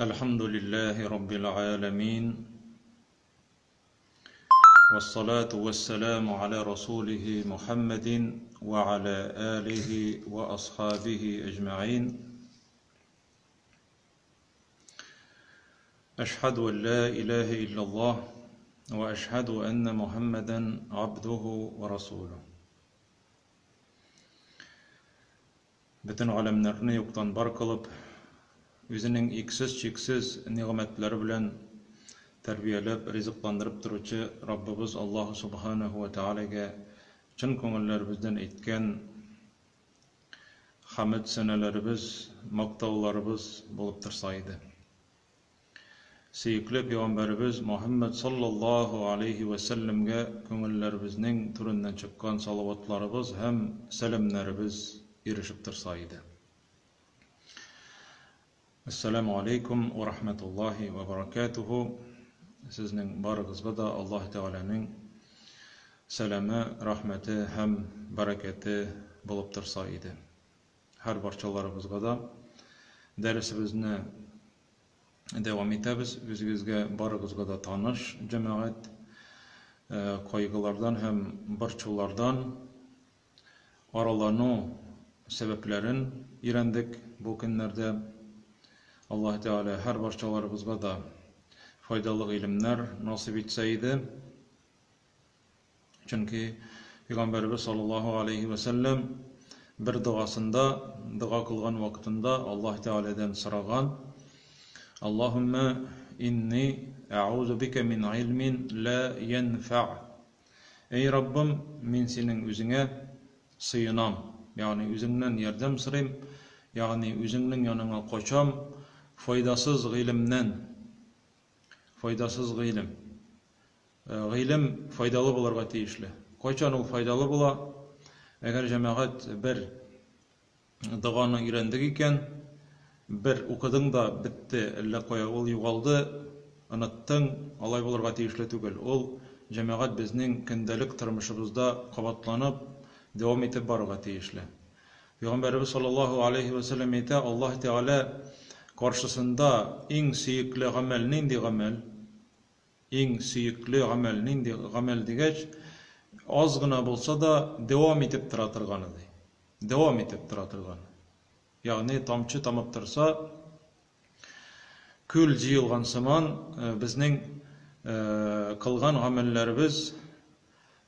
الحمد لله رب العالمين والصلاة والسلام على رسوله محمد وعلى آله وأصحابه أجمعين أشهد أن لا إله إلا الله وأشهد أن محمدا عبده ورسوله. Бөтен галәмнәрне юктан бар кылып, үзенең иксез-чиксез нигъмәтләре белән тәрбияләп, ризыкландырып торучы Раббыбыз Аллаһу Субханаһу ва Тәгаләгә чын күңелләребездән әйткән хәмед сәнәләребез, мактауларыбыз булып торса иде. Сөекле пәйгамбәребез Мухәммәд саллаллаһу алейһи вә сәлләмгә күңелләребезнең түреннән чыккан салаватларыбыз һәм сәламнәребез ирешеп торса иде. Әссәламү алейкум вә рахматуллаһи вә баракатуху. Сезнең барыгызга да Аллаһ Тәгаләнең сәламе, рәхмәте һәм бәрәкәте булып торса иде. Һәр барчаларыбызга да дәресебезне дәвам итәбез. Үзегезгә барыгызга да таныш җәмәгать кайгылардан һәм борчулардан аралану сәбәпләрен өйрәндек бу көннәрдә. Аллаһ Тәгалә һәр барчаларыбызга да файдалы гыйлемнәр насыйп итсә иде. Чөнки Пәйгамбәребез саллаллаһу алейһи вә сәлләм бер догасында, дога кылган вакытында Аллаһ Тәгаләдән сораган: Аллаһумма инни әгъузу бика мин гыйлмин ла янфа. Эй Раббым, мин синең үзеңә сыенам, ягъни үзеңнән ярдәм сорыйм, ягъни үзеңнең яныңа качам файдасыз гыйлемнән. Файдасыз гыйлем. Гыйлем файдалы булырга тиешле. Кайчан ул файдалы була? Әгәр җәмәгать бер доганы өйрәндек икән, бер укыдың да бетте, әллә кая ул югалды, оныттың, алай булырга тиешле түгел. Ул җәмәгать безнең көндәлек тормышыбызда кабатланып, дәвам итеп барырга тиешле. Пәйгамбәребез саллаллаһу алейһи вә сәлләм әйтә, Аллаһ Тәгалә каршысында иң сөекле гамәл нинди гамәл? Иң сөекле гамәл нинди гамәл дигәч, аз гына булса да дәвам итеп тора торганы ди. Дәвам итеп тора торганы. Ягъни тамчы тамып торса, күл җыелган сыман безнең кылган гамәлләребез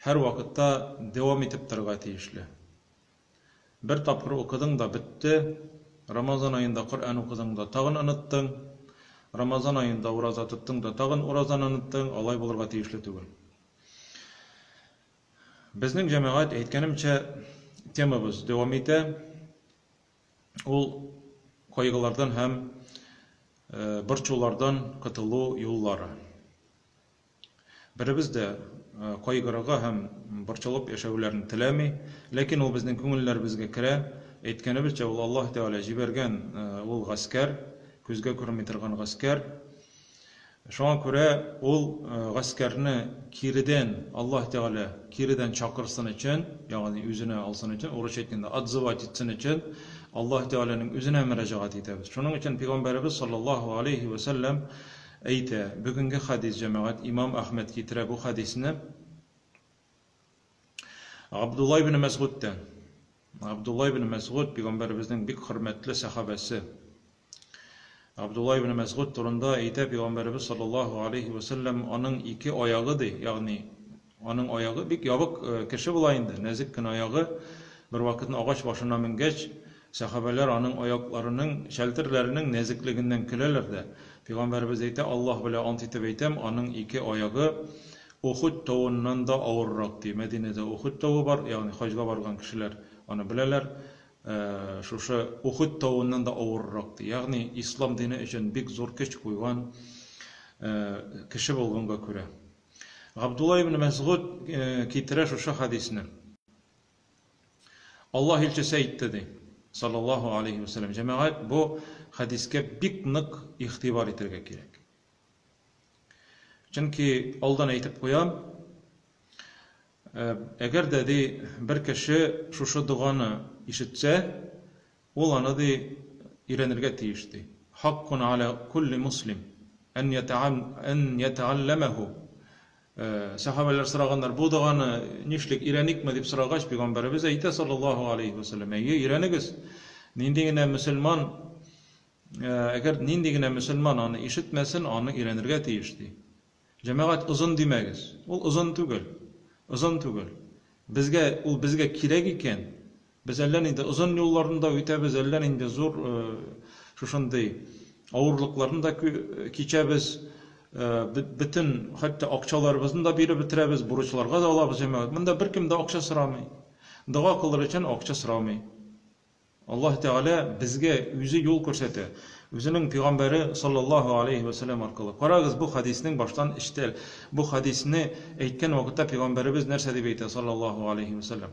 һәрвакытта дәвам итеп торырга тиешле. Бер тапкыр укыдың да бетте. Рамазан аенда Коръән укыдың да тагын оныттың. Рамазан аенда ураза тоттың да тагын уразаны оныттың. Алай булырга тиешле түгел. Безнең җәмәгать, әйткәнемчә, темабыз дәвам итә. Ул кайгылардан һәм борчулардан котылу юллары. Беребез дә кайгырырга һәм борчылып яшәүләрен теләми, ләкин ул безнең күңелләребезгә керә. Әйткәнебезчә, ул Аллаһ Тәгалә җибәргән ул гаскәр, күзгә күренми торган гаскәр. Шуңа күрә ул гаскәрне киредән Аллаһ Тәгалә киредән чакырсын өчен, ягъни үзенә алсын өчен, урысча әйткәндә, отзывать итсен өчен, Аллаһ Тәгаләнең үзенә мөрәҗәгать итәбез. Шуның өчен Пәйгамбәребез саллаллаһу алейһи вә сәлләм Әйтә, бүгенге хәдис, җәмәгать, имам Әхмәд китерә бу хәдисне Габдулла ибн Мәсгудтән. Габдулла ибн Мәсгуд пәйгамбәребезнең бик хөрмәтле сәхабәсе. Габдулла ибн Мәсгуд турында әйтә пәйгамбәребез саллаллаһу алейһи вә сәлләм, аның ике аягы ди, ягъни аның аягы бик ябык кеше була инде, нәзек кенә аягы. Бер вакытны агач башына менгәч, Сәхабәләр аның аякларының, шәлтерләренең нәзеклегеннән көләләр дә. Пәйгамбәребез әйтә, Аллаһ белән ант итеп әйтәм, аның ике аягы Ухуд тавыннан да авыррак, ди. Мәдинәдә Ухуд тавы бар, ягъни хаҗга барган кешеләр аны беләләр. Шушы Ухуд тавыннан да авыррак, ди. Ягъни ислам дине өчен бик зур көч куйган кеше булганга күрә. Габдулла ибн Мәсгуд китерә шушы хәдисне. Аллаһ илчесе әйтте, ди, саллаллаһу алейһи вә сәлләм. Җәмәгать, бу хәдискә бик нык игътибар итәргә кирәк. Чөнки алдан әйтеп куям, әгәр дә ди бер кеше шушы доганы ишетсә, ул аны ди өйрәнергә тиеш ди. Хаккун аля кулли муслим ән ятааллямәһу. Сәхабәләр сораганнар, бу доганы нишлик, өйрәникме дип сорагач, пәйгамбәребез әйтә саллаллаһу алейхи ва сәлләм, әйе, өйрәнегез. Нинди генә мөселман, әгәр нинди генә мөселман аны ишетмәсен, аны өйрәнергә тиеш ди. Җәмәгать озын димәгез. Ул озын түгел. Озын түгел. Безгә ул безгә кирәк икән, без әллә нинди озын юлларны да үтәбез, әллә нинди зур шушындый авырлыкларны да кичәбез, бөтен хәтта акчаларыбызны да биреп бетерәбез, бурычларга да алабыз, җәмәгать. Монда беркем дә акча сорамый. Дога кылыр өчен акча сорамый. Аллаһ Тәгалә безгә үзе юл күрсәтә. Үзенең пәйгамбәре саллаллаһу алейһи вә сәлләм аркылы. Карагыз, бу хәдиснең баштан эчтәл. Бу хәдисне әйткән вакытта пәйгамбәребез нәрсә дип әйтә саллаллаһу алейһи вә сәлләм?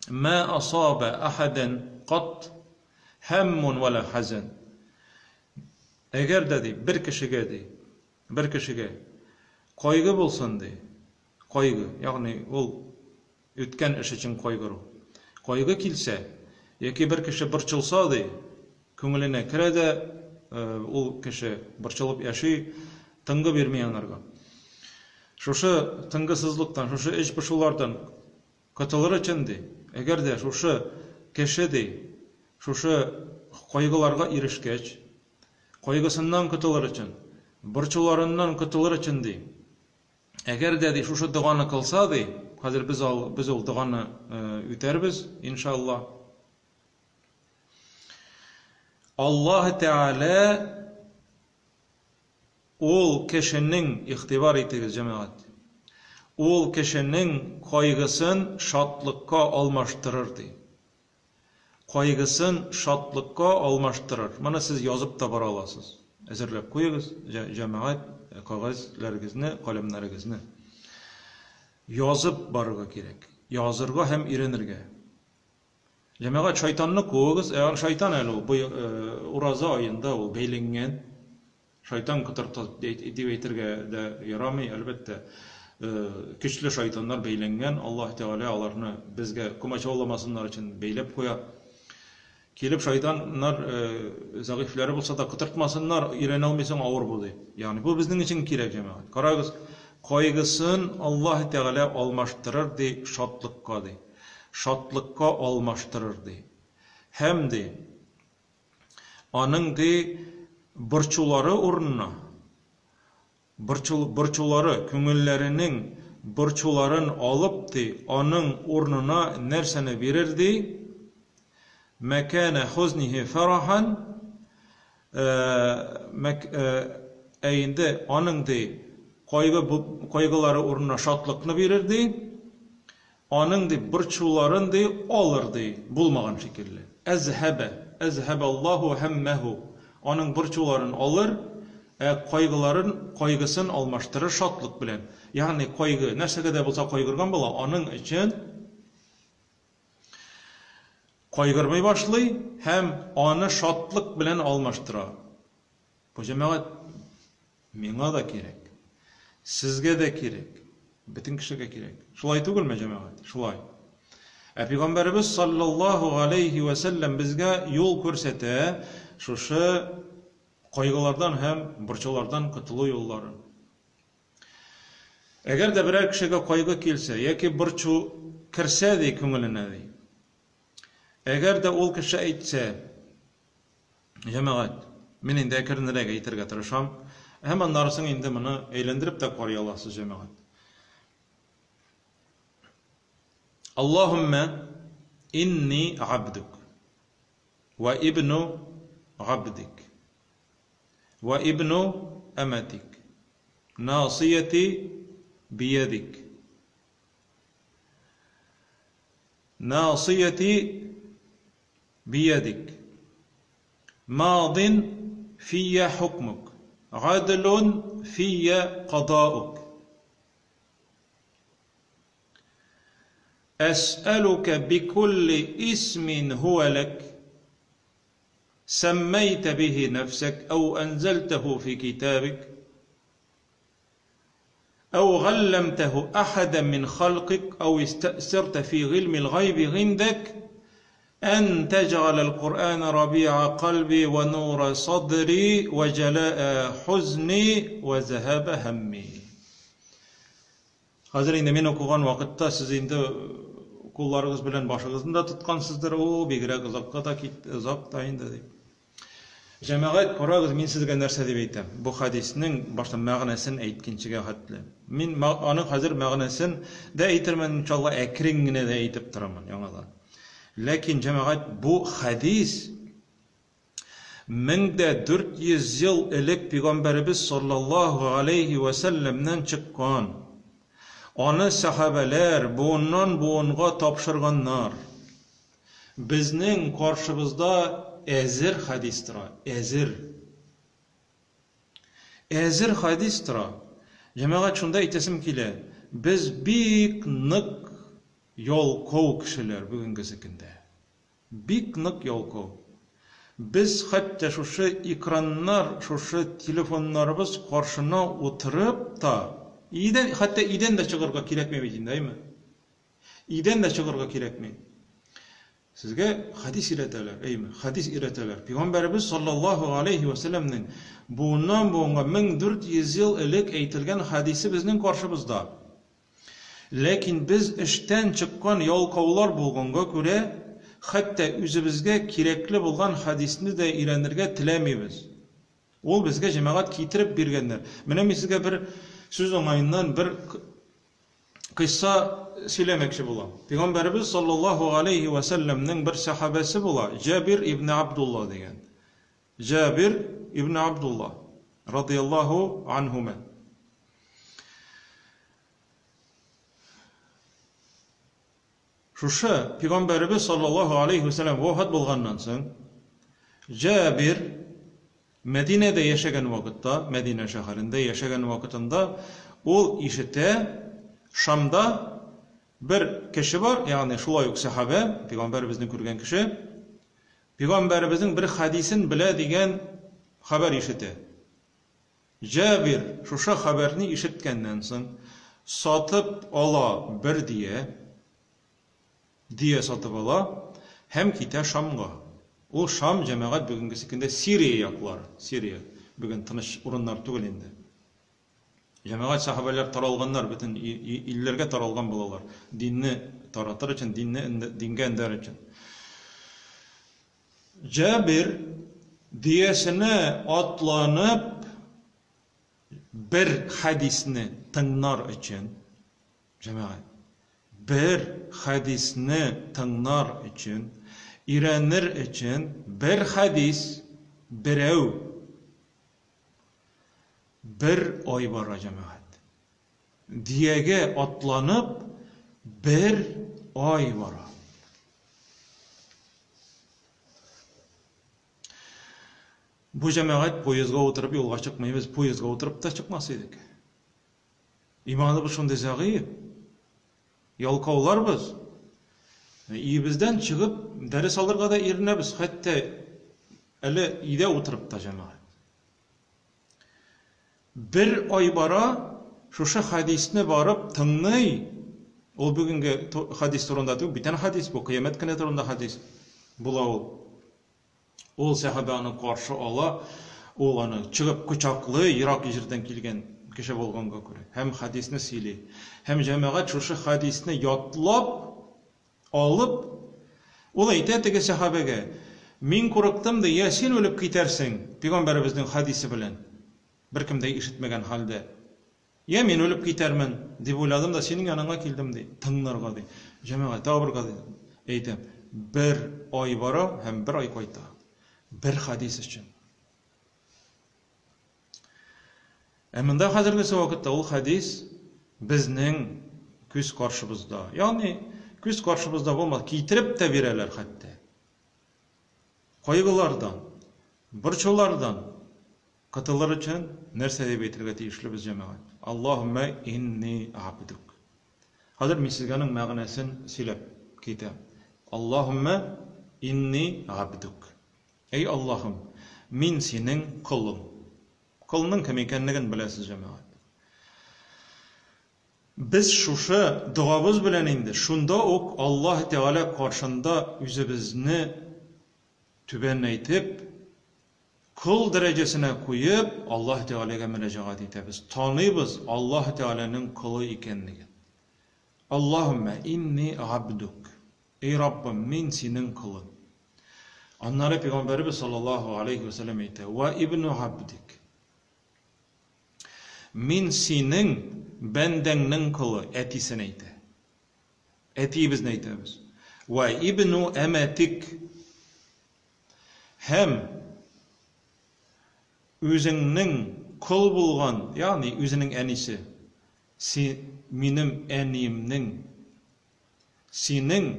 Ма асаба ахадан кат һаммун ва ла хазан. Әгәр дә ди, бер кешегә ди, бер кешегә кайгы булсын ди, кайгы, ягъни ул Үткән эш өчен кайгыру. Кайгы килсә, яки бер кеше борчылса, ди, күңеленә керә дә, ул кеше борчылып яши, тынгы бирми аңарга. Шушы тынгысызлыктан, шушы эч пошулардан котылыр өчен, ди, әгәр дә шушы кеше, ди, шушы кайгыларга ирешкәч, кайгысыннан котылыр өчен, борчуларыннан котылыр өчен, ди, Әгәр дә, ди, шушы доганы кылса, ди, хәзер без ал, без ул доганы үтәрбез, иншалла. Аллаһ Тәгалә ул кешенең, игътибар итегез, җәмәгать, ул кешенең кайгысын шатлыкка алмаштырыр, ди. Кайгысын шатлыкка алмаштырыр. Моны сез язып та бара аласыз. Әзерләп куегыз, җәмәгать, кәгазьләрегезне, каләмнәрегезне. Язып барырга кирәк. Язырга һәм өйрәнергә. Җәмәгать, шайтанны куыгыз. Ә шайтан әле ул бу ураза аенда ул бәйләнгән. Шайтан котырта дип әйтергә дә ярамый, әлбәттә. Көчле шайтаннар бәйләнгән, Аллаһ Тәгалә аларны безгә комачауламасыннар өчен бәйләп куя. Килеп шайтаннар зәгыйфьләре булса да котыртмасыннар, өйрәнә алмыйсың, авыр бу дип. Ягъни бу безнең өчен кирәк, җәмәгать. Карагыз, кайгысын Аллаһ Тәгалә алмаштырыр ди шатлыкка ди. Шатлыкка алмаштырыр ди. Һәм ди Аның, ди, борчулары урынына, борчул, борчулары, күңелләренең борчуларын алып, ди, аның урынына нәрсәне бирер, ди? Мәкәнә хузнихи фарахан, мәк, ә инде аның, ди, кайгы, кайгылары урынына шатлыкны бирер, ди. Аның, ди, борчуларын, ди, алыр, ди, булмаган шикелле. Әзһәбә, әзһәбәллаһу һәммәһу. Аның борчуларын алыр, ә кайгыларын, кайгысын алмаштырыр шатлык белән. Ягъни кайгы, нәрсәгә дә булса кайгырган була, аның өчен кайгырмый башлый һәм аны шатлык белән алмаштыра. Бу җәмәгать миңа да кирәк, сезгә дә кирәк, бөтен кешегә кирәк. Шулай түгелме, җәмәгать? Шулай. Ә пәйгамбәребез саллаллаһу алейхи ва сәлләм безгә юл күрсәтә шушы кайгылардан һәм борчулардан котылу юлларын. Әгәр дә берәр кешегә кайгы килсә яки борчу керсә ди күңеленә ди. Әгәр дә ул кеше әйтсә, Җәмәгать, мин инде әкренрәк әйтергә тырышам. Һәм аннары соң инде моны әйләндереп тә карый аласыз, җәмәгать. Аллаһумма инни абдук ва ибну абдик ва ибну аматик насияти биядик насияти بيدك ماض في حكمك عدل في قضاؤك أسألك بكل اسم هو لك سميت به نفسك أو أنزلته في كتابك أو غلمته أحدا من خلقك أو استأثرت في علم الغيب عندك Ән тәҗгаләл Куръәнә рабиа кальби вә нура садри вә җәләә хузни вә зәһәбә һәмми. Хәзер инде мин укыган вакытта сез инде кулларыгыз белән башыгызны да тоткансыздыр, о, бигрәк озакка да китте, озак та инде дип. Җәмәгать, карагыз, мин сезгә нәрсә дип әйтәм. Бу хәдиснең башта мәгънәсен әйткенчегә хәтле. Мин аның хәзер мәгънәсен дә әйтермен, иншалла, әкрен генә дә әйтеп торырмын яңадан. Ләкин, җәмәгать, бу хәдис 1400 ел элек пәйгамбәребез саллаллаһу алейхи ва сәлләмнән чыккан. Аны сәхабәләр буыннан буынга тапшырганнар. Безнең каршыбызда әзер хәдис тора, әзер. Әзер хәдис тора. Җәмәгать, шунда әйтәсем килә, без бик нык ялкау кешеләр бүгенгесе көндә. Бик нык ялкау. Без хәтта шушы экраннар, шушы телефоннарыбыз каршына утырып та, өйдән, хәтта өйдән дә чыгарга кирәкми бит инде, әйме? Өйдән дә чыгарга кирәкми. Сезгә хәдис өйрәтәләр, әйме? Хәдис өйрәтәләр. Пәйгамбәребез саллаллаһу алейхи ва сәлләмнең буыннан буынга 1400 ел элек әйтелгән хәдисе безнең каршыбызда. Ләкин без эштән чыккан ялкаулар булганга күрә, хәтта үзебезгә кирәкле булган хәдисне дә өйрәнергә теләмибез. Ул безгә җәмәгать китереп биргәннәр. Менә мин сезгә бер сүз уңаеннан бер кыйсса сөйләмәкче булам. Пәйгамбәребез саллаллаһу алейхи ва сәлләмнең бер сәхабәсе була, Җабир ибн Абдулла дигән. Җабир ибн Абдулла радияллаһу анһума. Шушы Пәйгамбәребез саллаллаһу алейхи ва сәлләм вафат булганнан соң, Җабир Мәдинәдә яшәгән вакытта, Мәдинә шәһәрендә яшәгән вакытында ул ишетә, Шамда бер кеше бар, ягъни шулай ук сәхабә, пәйгамбәребезне күргән кеше, пәйгамбәребезнең бер хәдисен белә дигән хәбәр ишетә. Җабир шушы хәбәрне ишеткәннән соң, сатып ала бер дия, Дөя сатып ала һәм китә Шамга. Ул Шам, җәмәгать, бүгенгесе көндә Сирия яклары. Сирия бүген тыныч урыннар түгел инде. Җәмәгать, сәхабәләр таралганнар, бөтен илләргә таралган булалар. Динне таратыр өчен, динне дингә өндәр өчен. Җабир дөясенә атланып бер хәдисне тыңнар өчен, Җәмәгать, бер хәдисне тыңнар өчен, өйрәнер өчен бер хәдис, берәү бер ай бара, җәмәгать. Диягә атланып бер ай бара. Бу җәмәгать поездга утырып юлга чыкмыйбыз, поездга утырып та чыкмас идек. Иманыбыз шундый зәгыйфь. Ялкаулар без. Өебездән чыгып дәрес алырга да иренәбез, хәтта әле өйдә утырып та, җәмәгать. Бер ай бара, шушы хәдисне барып тыңлый. Ул бүгенге хәдис турында түгел, бүтән хәдис бу, кыямәт көне турында хәдис була ул. Ул сәхабә аны каршы ала, ул аны чыгып кочаклый, ерак җирдән килгән кеше булганга күрә, һәм хәдисне сөйли. Һәм җәмәгать шушы хәдисне ятлап алып, ул әйтә теге сәхабәгә, Мин курыктым, ди, я син үлеп китәрсең, пәйгамбәребезнең хәдисе белән, беркем дә ишетмәгән хәлдә. Йә, мин үлеп китәрмен, дип уйладым да, синең яныңа килдем, ди, тыңларга, ди. Җәмәгать, тагы бер кат әйтәм, бер ай бара һәм бер ай кайта. Бер хәдис өчен. Ә монда хәзергесе вакытта ул хәдис безнең күз каршыбызда. Ягъни, күз каршыбызда булмас, китереп тә бирәләр хәтта. Кайгылардан, борчулардан Котылыр өчен нәрсә дип әйтергә тиешле без, җәмәгать? Аллаһуммә инни абдук. Хәзер мин сезгә аның мәгънәсен сөйләп китәм. Аллаһуммә инни абдук. Әй Аллаһым, мин синең колың. Колның кем икәнлеген беләсез, җәмәгать. Без шушы догабыз белән инде шунда ук Аллаһ Тәгалә каршында үзебезне түбәнәйтеп, кол дәрәҗәсенә куеп, Аллаһ Тәгаләгә мөрәҗәгать итәбез. Таныйбыз Аллаһ Тәгаләнең колы икәнлеген. Аллаһуммә инни габдук. Эй Раббым, мин синең колың. Аннары пәйгамбәребез саллаллаһу алейхи ва сәлләм әйтә: "Ва ибну габдик". Мин синең бәндәңнең колы, әтисен әйтә. Әтиебезне әйтәбез. Вә ибну әмәтик. Һәм үзеңнең кол булган, ягъни үзенең әнисе, си, минем әниемнең, синең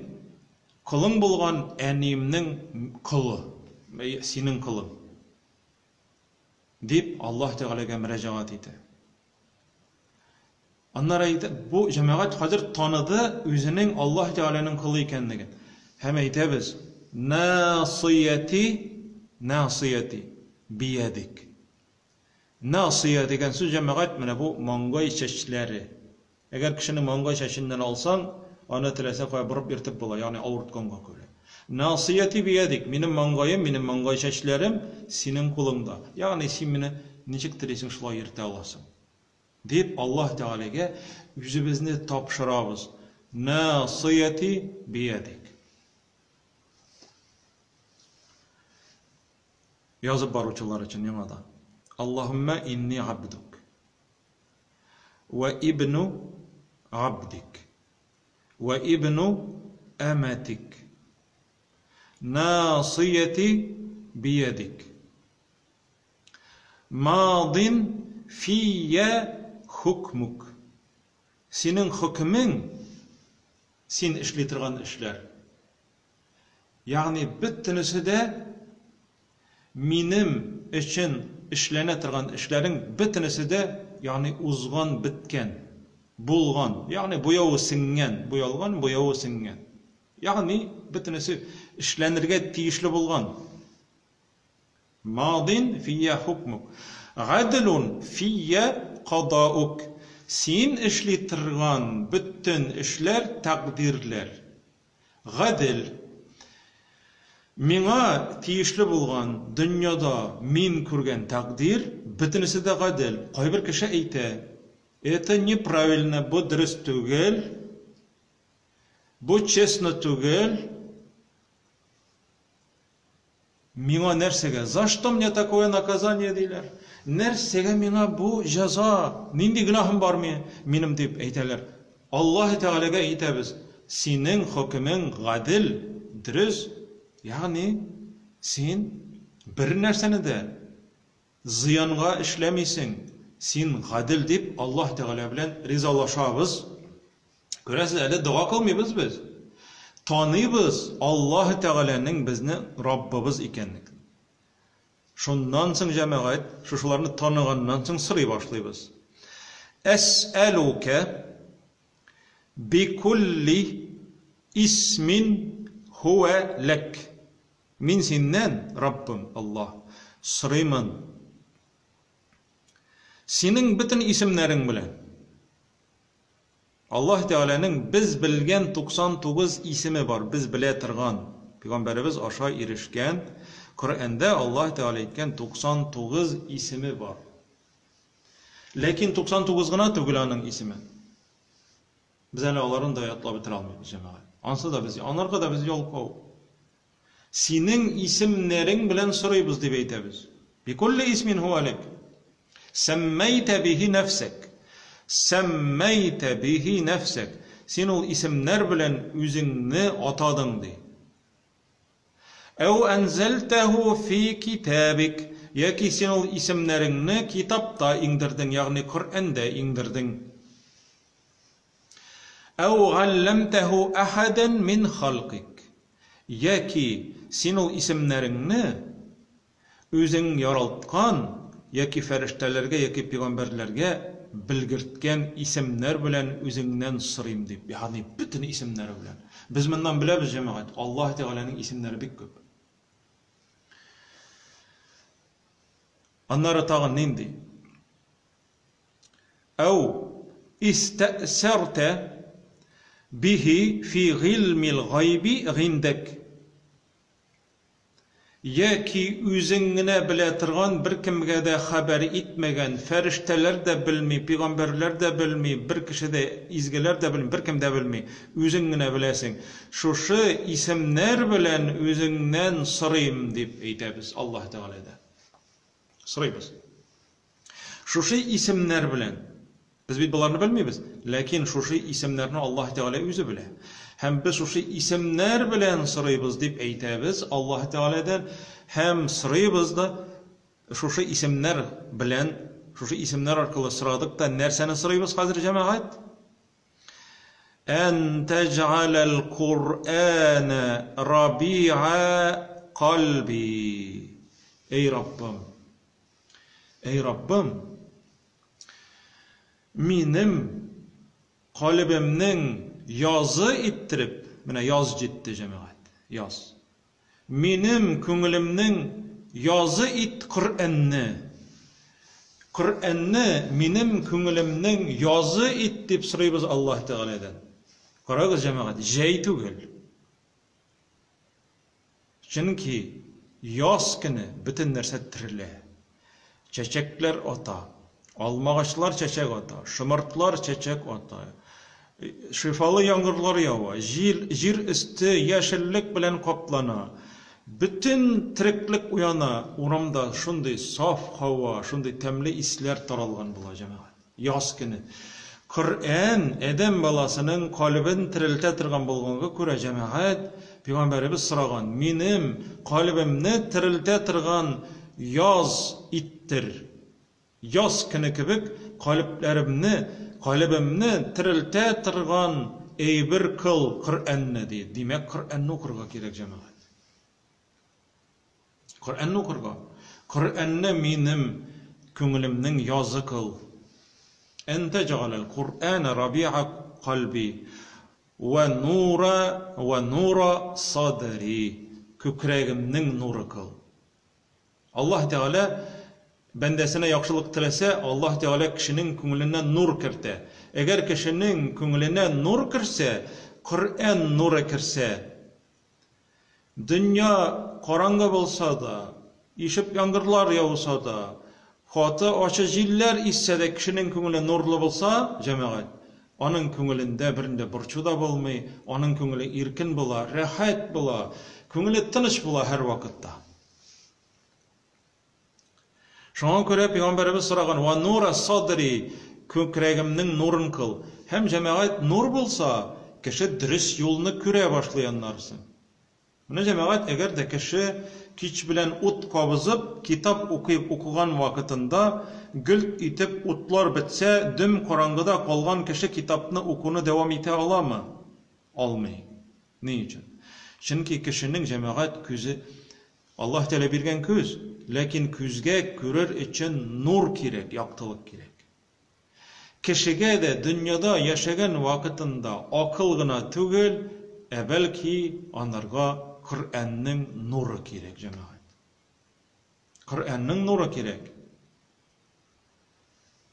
колың булган әниемнең колы, синең колың. Дип Аллаһ Тәгаләгә мөрәҗәгать итә. Аннары әйтә, бу җәмәгать хәзер таныды үзенең Аллаһ Тәгаләнең колы икәнлеген. Һәм әйтәбез, Насыяти, насыяти биядик. Насыя дигән сүз җәмәгать менә бу маңгай чәчләре. Әгәр кешенең маңгай чәченнән алсаң, аны теләсә кая борып йөртеп була, ягъни авыртканга күрә. Насыяти биядик, минем маңгаем, минем маңгай чәчләрем синең кулыңда. Ягъни син мине ничек телисең, шулай йөртә аласың. Дип Аллаһ Тәгаләгә үзебезне тапшырабыз. Насыяти биядик. Язып баручылар өчен яңадан. Аллаһумма инни абдук. Вә ибну габдик. Вә ибну әмәтик. Насыяти биядик. Мадин фия хукмук. Синең хөкемең, син эшли торган эшләр. Ягъни бөтенесе дә минем өчен эшләнә торган эшләрең бөтенесе дә, ягъни узган, беткән, булган, ягъни буявы сеңгән, буялган, буявы сеңгән. Ягъни бөтенесе эшләнергә тиешле булган. Мадин фия хукмук. Гадлун фия кадаук. Син эшли торган бөтен эшләр, тәкъдирләр. Гадел. Миңа тиешле булган дөньяда мин күргән тәкъдир, бөтенесе дә гадел. Кайбер кеше әйтә, это неправильно, бу дөрес түгел, бу честно түгел. Миңа нәрсәгә? За что мне такое наказание, диләр. Нәрсәгә миңа бу җәза? Нинди гөнаһым бар минем дип әйтәләр. Аллаһ Тәгаләгә әйтәбез, синең хөкемең гадел, дөрес, ягъни син бер нәрсәне дә зыянга эшләмисең, син гадел дип Аллаһ Тәгалә белән ризалашабыз. Күрәсез, әле дога кылмыйбыз без. Таныйбыз Аллаһ Тәгаләнең безне Раббыбыз икәнлеген. Шуннан соң җәмәгать, шушыларны таныганнан соң сорый башлыйбыз. Әсәлүкә бикулли исмин хуә ләк. Мин синнән, Раббым Аллаһ, сорыймын. Синең бөтен исемнәрең белән. Аллаһ Тәгаләнең без белгән 99 исеме бар, без белә торган, пәйгамбәребез аша ирешкән, Коръәндә Аллаһ Тәгалә әйткән 99 исеме бар. Ләкин 99 гына түгел аның исеме. Без әле аларын да ятлап бетерә алмыйбыз, җәмәгать. Ансы да без, анарга да без ялкау. Синең исемнәрең белән сорыйбыз дип әйтәбез. Бикулли исмин һуа ләк. Сәммәйтә бихи нәфсәк. Сәммәйтә бихи нәфсәк. Син ул исемнәр белән үзеңне атадың ди. Әү әнзәлтәһу фи китабик. Яки син ул исемнәреңне китапта иңдердең, ягъни Коръәндә иңдердең. Әү галләмтәһү әхәдән мин халкик. Яки син ул исемнәреңне үзең яралткан яки фәрештәләргә яки пигамбәрләргә белгерткән исемнәр белән үзеңнән сорыйм дип, ягъни бөтен исемнәре белән. Без моннан беләбез, җәмәгать, Аллаһ Тәгаләнең исемнәре бик күп. Аннары тагын нинди? Әү Истәсәртә бихи фи гыйльмил гайби гыйндәк. Яки үзең генә белә торган, беркемгә дә хәбәр итмәгән, фәрештәләр дә белми, пигамбәрләр дә белми, бер кеше дә, изгеләр дә белми, беркем дә белми, үзең генә беләсең. Шушы исемнәр белән үзеңнән сорыйм, дип әйтәбез Аллаһ Тәгаләдән. Сорыйбыз. Шушы исемнәр белән. Без бит боларны белмибез, ләкин шушы исемнәрне Аллаһ Тәгалә үзе белә. Һәм без шушы исемнәр белән сорыйбыз дип әйтәбез Аллаһ Тәгаләдән һәм сорыйбыз да шушы исемнәр белән, шушы исемнәр аркылы сорадык та нәрсәне сорыйбыз хәзер, җәмәгать? Ән тәҗгаләл Куръәнә рабиа кальби. Эй Раббым! Эй Раббым! Минем калебемнең язы иттереп, менә яз җитте, җәмәгать, яз. Минем күңелемнең язы ит Коръәнне. Коръәнне минем күңелемнең язы ит дип сорыйбыз Аллаһ Тәгаләдән. Карагыз, җәмәгать, җәй түгел. Чөнки яз көне бөтен нәрсә терелә. Чәчәкләр ата, алмагачлар чәчәк ата, шомыртлар чәчәк ата, шифалы яңгырлар ява, җил, җир өсте яшеллек белән каплана. Бөтен тереклек уяна, урамда шундый саф һава, шундый тәмле исләр таралган була, җәмәгать. Яз көне. Коръән адәм баласының калебен терелтә торган булганга күрә, җәмәгать, пәйгамбәребез сораган, минем калебемне терелтә торган яз иттер. Яз көне кебек калебләремне, калебемне терелтә торган әйбер кыл Коръәнне, ди. Димәк, Коръәнне укырга кирәк, җәмәгать. Коръәнне укырга. Коръәнне минем күңелемнең язы кыл. Ән тәҗгаләл Коръәнә рабиа кальби вә нура вә нура садри. Күкрәгемнең нуры кыл. Аллаһ Тәгалә бәндәсенә яхшылык теләсә, Аллаһ Тәгалә кешенең күңеленә нур кертә. Әгәр кешенең күңеленә нур керсә, Коръән нуры керсә, Дөнья караңгы булса да, ишеп яңгырлар яуса да, каты ачы җилләр иссә дә кешенең күңеле нурлы булса, җәмәгать, аның күңелендә бернинди борчу да булмый, аның күңеле иркен була, рәхәт була, күңеле тыныч була һәрвакытта. Шуңа күрә пәйгамбәребез сораган, "Ва нура садри", күкрәгемнең нурын кыл. Һәм җәмәгать нур булса, кеше дөрес юлны күрә башлый аннарысы. Менә җәмәгать, әгәр дә кеше кич белән ут кабызып, китап укый укыган вакытында гөлт итеп утлар бетсә, дөм караңгыда калган кеше китапны укуны дәвам итә аламы? Алмый. Ни өчен? Чөнки кешенең җәмәгать күзе Аллаһ Тәгалә биргән күз, ләкин күзгә күрер өчен нур кирәк, яктылык кирәк. Кешегә дә дөньяда яшәгән вакытында акыл гына түгел, ә бәлки анарга Коръәннең нуры кирәк, җәмәгать. Коръәннең нуры кирәк.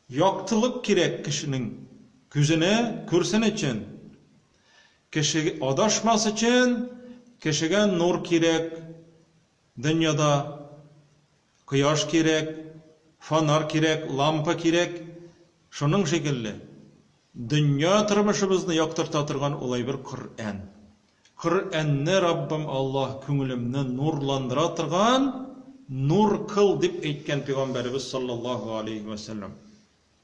Яктылык кирәк кешенең күзенә күрсен өчен. Кеше адашмас өчен кешегә нур кирәк. Дөньяда кояш кирәк, фонарь кирәк, лампа кирәк. Шуның шикелле, дөнья тормышыбызны яктырта торган ул әйбер Коръән. Коръәнне Раббым Аллаһ күңелемне нурландыра торган нур кыл дип әйткән пәйгамбәребез саллаллаһу алейһи вә сәлләм.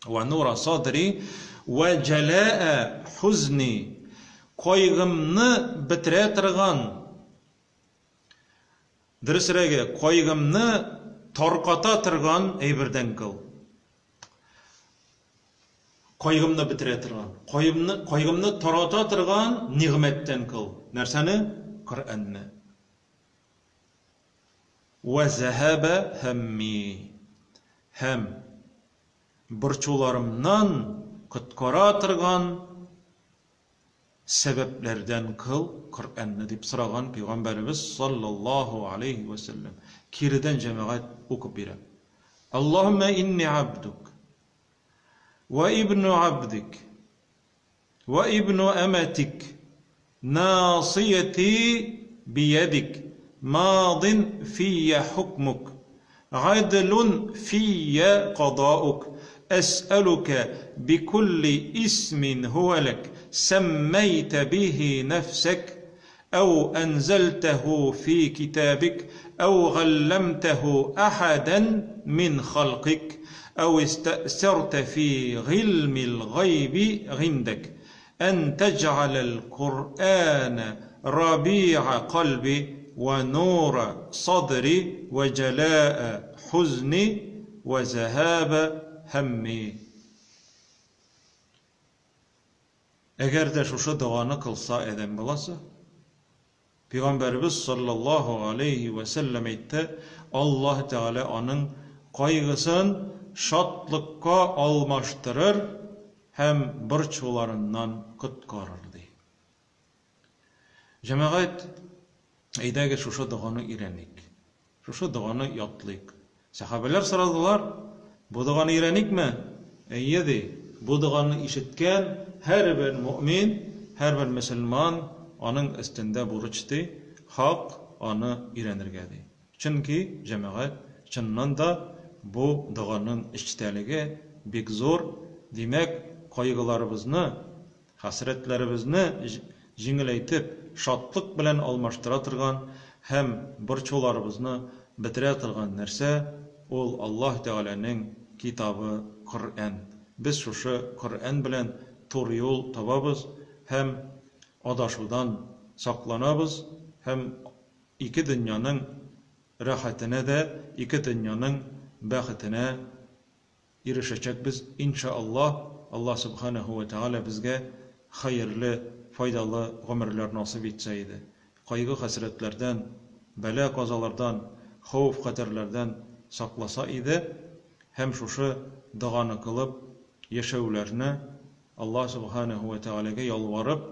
Вә нура садри вә җәләә хузни кайгымны бетерә торган дөресрәге кайгымны тарката торган әйбердән кыл. Кайгымны бетерә торган, кайгымны, кайгымны тарата торган нигъмәттән кыл. Нәрсәне? Коръәнне. Вә зәһәбә һәмми. Һәм борчуларымнан коткара торган сәбәпләрдән кыл Коръәнне дип сораган пәйгамбәребез саллаллаһу алейһи вә сәлләм. Киредән җәмәгать укып бирә. Аллаһуммә инни абдук. Вә ибну абдик. وابن أمتك ناصيتي بيدك ماض في حكمك عدل في قضاؤك أسألك بكل اسم هو لك سميت به نفسك أو أنزلته في كتابك أو غلمته أحدا من خلقك أو استأثرت في علم الغيب عندك أن تجعل القرآن ربيع قلبي ونور صدري وجلاء حزني وذهاب همي. Әгәр дә шушы доганы кылса адәм баласы, Пәйгамбәребез саллаллаһу алейхи вә сәлләм әйтте, Аллаһ Тәгалә аның кайгысын шатлыкка алмаштырыр һәм борчуларыннан коткарыр, ди. Җәмәгать, әйдәгез шушы доганы өйрәник. Шушы доганы ятлыйк. Сәхабәләр сорадылар, бу доганы өйрәникме? Әйе, ди. Бу доганы ишеткән һәрбер мөэмин, һәрбер мөселман аның өстендә бурыч, ди, хак аны өйрәнергә, ди. Чөнки, җәмәгать, чыннан да бу доганың эчтәлеге бик зур. Димәк, кайгыларыбызны, хәсрәтләребезне җиңеләйтеп, шатлык белән алмаштыра торган һәм борчуларыбызны бетерә торган нәрсә ул Аллаһ Тәгаләнең китабы Коръән. Без шушы Коръән белән туры юл табабыз һәм адашудан сакланабыз һәм ике дөньяның рәхәтенә дә, ике дөньяның бәхетенә ирешәчәкбез, иншаАллаһ. Аллаһ Субханаһу ва Тәгалә безгә хәерле, файдалы гомерләр насыйп итсә иде. Кайгы-хәсрәтләрдән, бәла-казалардан, хәвеф-хәтәрләрдән сакласа иде һәм шушы доганы кылып яшәүләрне Аллаһ Субханаһу ва Тәгаләгә ялварып,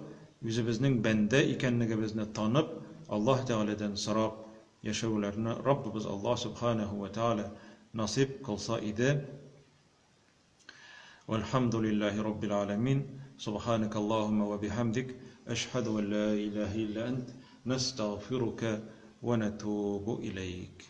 үзебезнең бәндә икәнлегебезне танып, Аллаһ Тәгаләдән сорап яшәүләрне Раббыбыз Аллаһ Субханаһу ва Тәгалә насыйп кылса иде. Вальхамдулиллахи Раббил аламин. Субханак Аллаһумма ва бихамдик. Әшһәду ан ла илаһа илля ант. Настагъфирука ва натубу илейк.